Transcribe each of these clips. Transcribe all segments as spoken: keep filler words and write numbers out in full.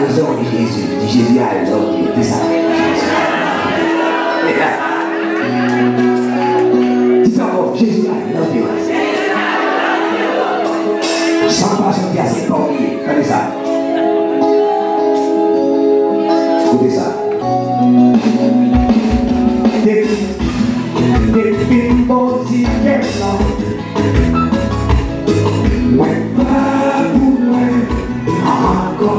Sa w di Jezi, di Jezi, I love you. Di sa. Di sa ankò, Jezi, I love you. Sa w pa chante a, se pa w li ye. Gade sa. Koute sa. Depi, depi m bò ti kè m nan, mwen pa pou mwen ankò.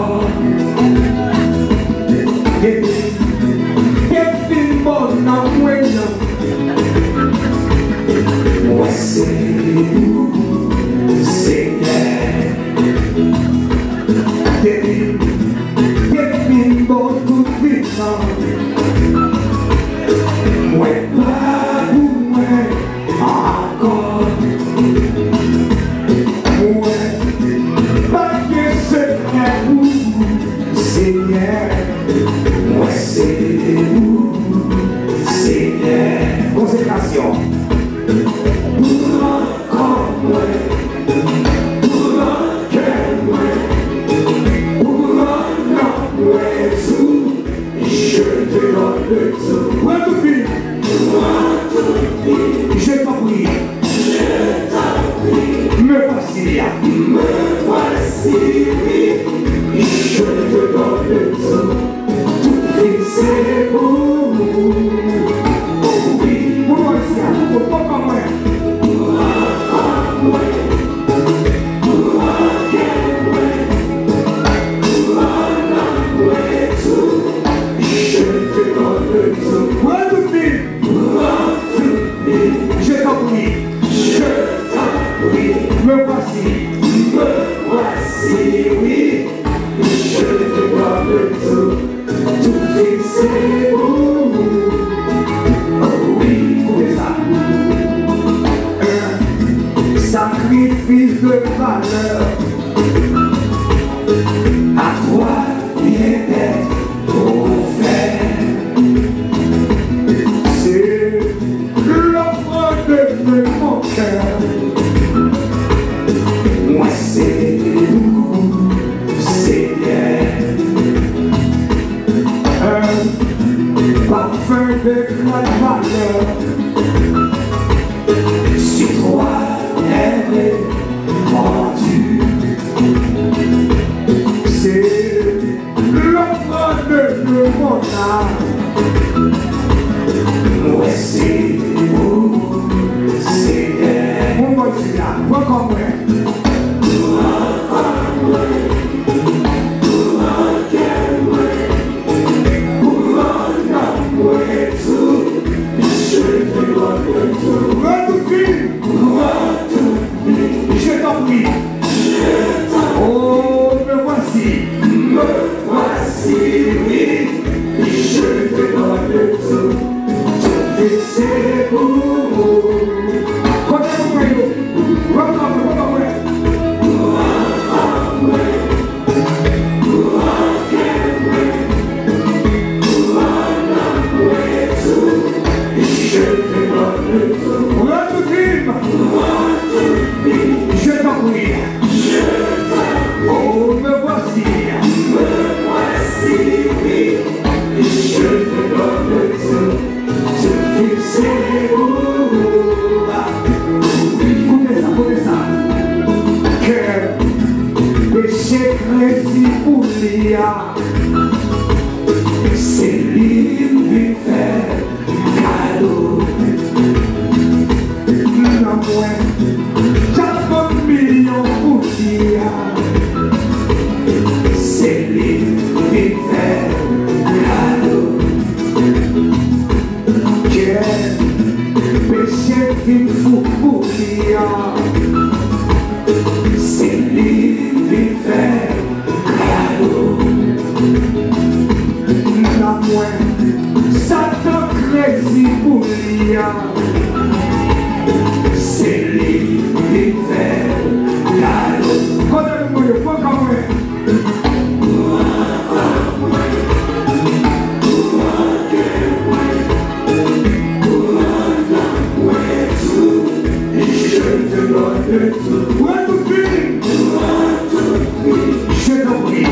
Depi, depi m bò nan mwen nan, mwen se ou, Senyè. Depi, depi m bò tout vi m nan, mwen pa pou mwen ankò. Mwen pa gen sekrè pou ou, Senyè. Mwen se ou, Senyè. Konsekrasyon. Pran kò mwen, pran kè mwen, pran nanm mwen tou. Je te donne le tout. Pran tout vi m. Pran tout vi m. Je t'en prie. Je t'en prie. Me voici. Me voici, oui. Je te donne le tout. Tout vi m se pou ou. Wi. Moun Ayisyen, pran kò mwen. Pran kò mwen. Pran kè mwen. Pran nanm mwen tou. Je te donne le tout. Pran tout vi m. Pran tout vi m. Je t'en prie. Je t'en prie. Me voici. Me voici, oui. Je te donne le tout. Tout vi m se pou ou. Oh wi, koute sa. Un sacrifice de valeur. À toi vient d'être offert. C'est l'offre de mon cœur. Mwen se ou, Senyè. Un parfum de grande valeur. Sur toi est répandu. C'est l'offre de mon âme. Mwen se ou, Senyè. Moun Bondye a, pran kò mwen. Pran kò mwen. Pran kè mwen. Pran nanm mwen tou. Je te donne le tout. Pran tout vi m. Pran tout Je t'en prie. Oh, me voici. Me voici, oui. Je te donne le tout. Tout vi m se pou ou. Kote nou mwen yo? Pran kò mwen, pran kò mwen. Pran tout vi m. Je t'en prie. Oh, me voici. Me voici, oui. Je te donne tout. Tout vi m se pou ou. Koute sa, koute sa. Kè peche krezi pou li a. Se li m vin fè kado. Nan mwen, chak bann milyon pou li a. Se li m vin fè kado. Kè peche vin fou pou li a. Se li m vin fè kado. Nan mwen, Satan krezi pou li a. Se li m vin fè kado. Kote nou mwen yo, pran kò mwen. Pran tout vi m. Je t'en prie.